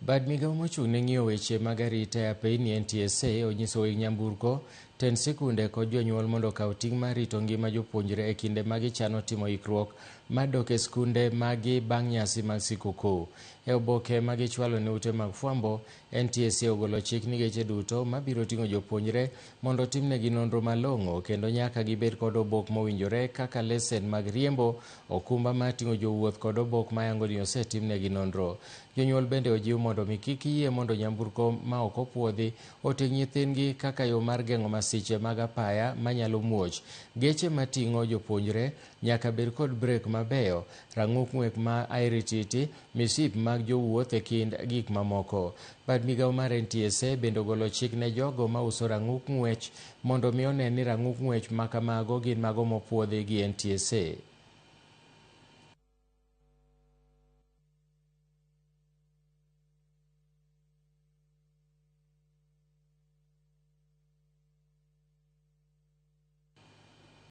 Bad migao mochung' ne ng'iyo weche mag arita e apeyni NTSA onyiso weg nyamburko, tend sikunde kod jonyuol mondo okaw ting' mar rito ngima jopuonjre e kinde ma gichano timo ikruok mar dok e skunde maggi bang' nyasi mag sikuku. E oboke ma gichwalo ne ute mag fwambo, NTSA ogolo chik ni geche duto mabiro ting'o jopuonjre mondo otimnegi nonro malong'o kendo nyaka gibed kod obok mowinjore kaka lesen mag riembo, okumba mar ting'o jowuoth kod obok mayango ni osetimnegi nonro. Jonyuol bende ojiw mondo mi kik yie mondo nyamburko ma ok opuodhi oting' nyithindgi kaka yo mar geng'o masiche mag apaya manyalo muoch. Geche mating'o jopuonjre nyaka bed kod brek mabeyo, rang'uk ng'wech ma airititi, misip mag jowuoth e kind gik mamoko. Bad migao mar NTSA bende ogolo chik ne jogo mauso rang'uk ng'wech mondo mi one ni rang'uk ng'wech makamago gin mago mopuodhi gi NTSA.